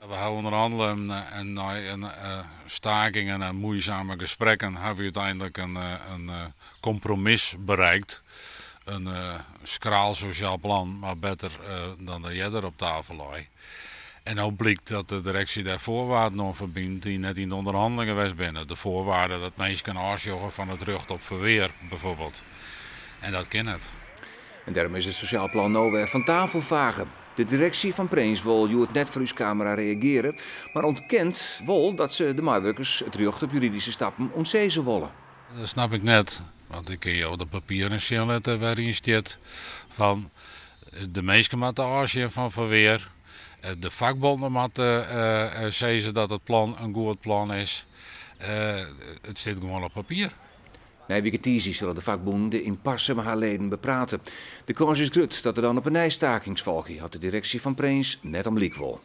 We hawwe ûnderhannele en nei in stakingen en muoisame gesprekken hawwe we úteinlik in kompromis bereikt. In skraal sosjaal plan, mar better dan der earder op tafel lei. En no blykt dat de direksje dêr foarwaarden oan ferbynt dy't net yn de ûnderhannelingen west binne. De foarwaarde dat minsken ôfsjogge fan it rjocht op ferwear, byfoarbyld. En dat kin net. En dêrom is it sosjaal plan no wer fan tafel fage. De direksje fan Prins wol hjoed net foar ús kamera reagearje, mar ûntkent wol dat se de meiwurkers it rjocht op juridyske stappen ûntsizze wolle. Dat snap ik net, want ik kin jo de papieren sjen litte wêryn stiet fan de minsken moatte ôfsjen fan ferwear, de fakbonnen moatte sizze dat it plan in goed plan is. It stiet gewoan op papier. Nije wike tiisdei sille de fakbûnen de ympasse mei har leden beprate. De kâns is grut dat der dan op 'e nij stakings folgje, as de direksje fan Prins net om lyk wol.